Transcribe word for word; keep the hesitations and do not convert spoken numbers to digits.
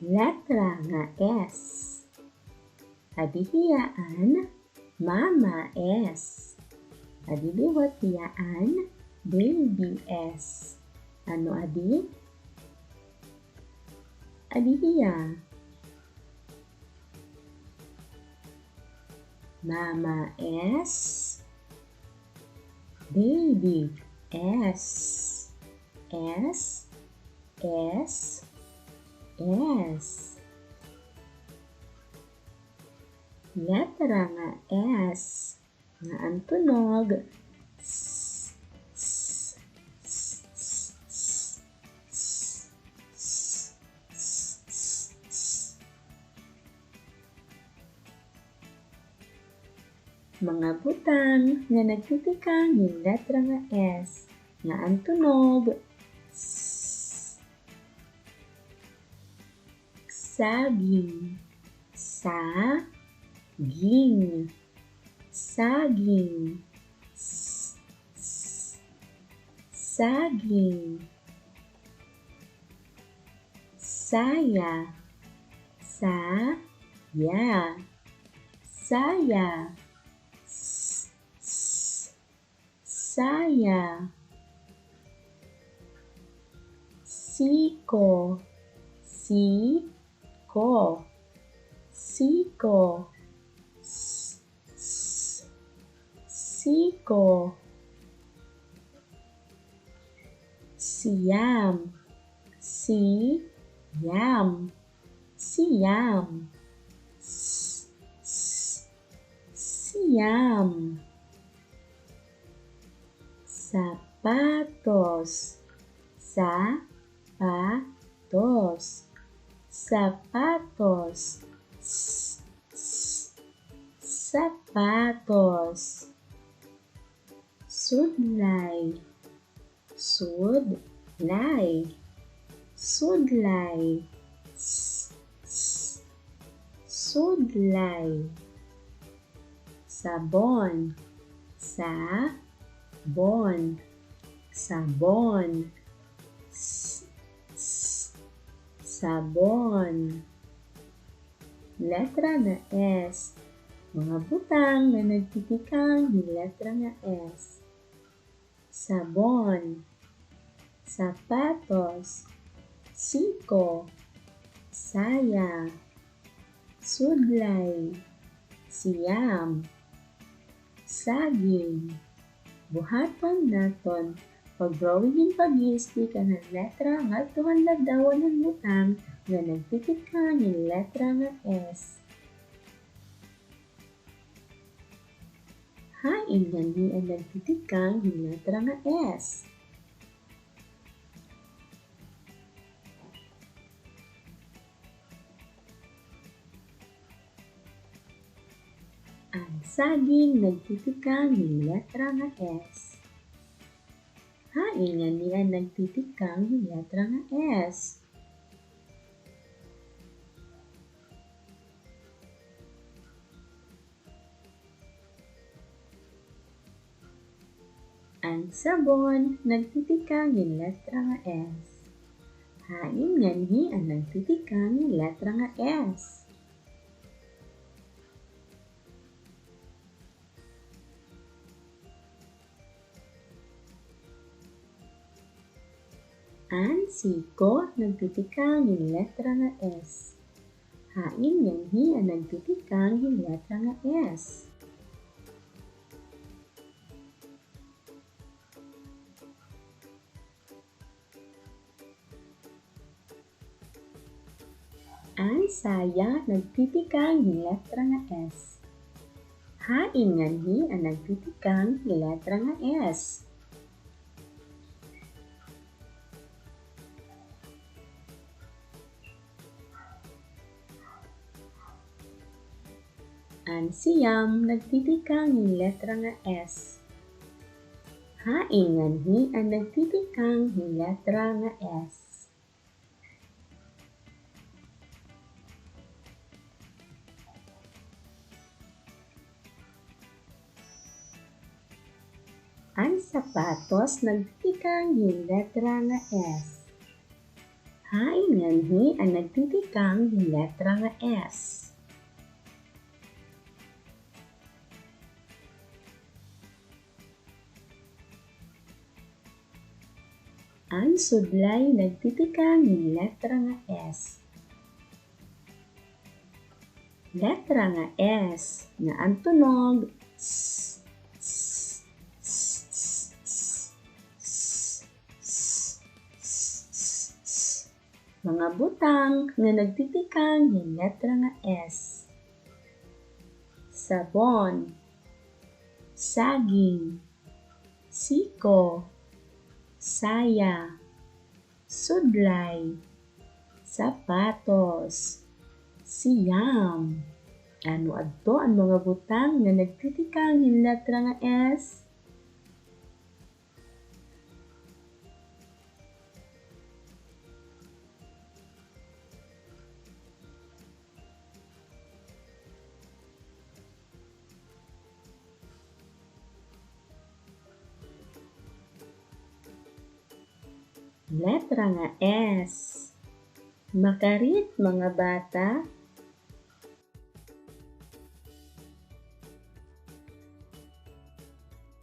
Letra nga S. Adi hiya an Mama S. Adi liwat hiya an Baby S. Ano adi? Adi hiya. Mama S. Baby S. S. S. S. Letra nga S nga an tunog. S, s, s. Mga butang nga nagtitikang hin letra nga S nga an tunog. S. Saging. Sa, ging. Saging. S, s, saging. Saya. Sa, ya. Saya. S, s, saya. Siko. Si, ko. Siko. S, s, siko. Siyam. Si, yam. Siyam. S, s, siyam. Sapatos. Sa, pa, tos. Sapatos. S, s, sapatos. Sudlay. Sud, lay. Sudlay. S, s, sudlay. Sabon. Sa, bon. Sabon. S, s, sabon. Letra nga S. Mga butang nga nagtitikang hin letra nga S. Sabon. Sapatos. Siko. Saya. Sudlay. Siyam. Saging. Buhaton naton pag-drawing hin pag-iistik an letra ngadto han ladawan han butang nga nagtitikang hin letra nga S. Hain nganhi an nagtitikang hin letra nga S? An saging nagtitikang hin letra nga S. Hain nganhi an nagtitikang hin letra nga S? An sabon nagtitikang hin letra nga S. Hain nganhi an nagtitikang hin letra nga S? An siko nagtitikang hin letra nga S. Hain nganhi an nagtitikang hin letra nga S? An saya nagtitikang hin letra nga S. Hain nganhi an nagtitikang hin letra nga S? An siyam nagtitikang hin letra nga S. Hain nganhi an nagtitikang hin letra nga S? An sapatos nagtitikang hin letra nga S. Hain nganhi an nagtitikang hin letra nga S? An sudlay nagtitikang hin letra nga S. Letra nga S nga an tunog S, S, S, S, S, S, S, S, S. Mga butang nga nagtitikang hin letra nga S. Sabon, saging, siko, saya, sudlay, sapatos, siyam. Ano adto an mga butang nga nagtitikang hin letra nga S? Letra nga S. Makarit, mga bata,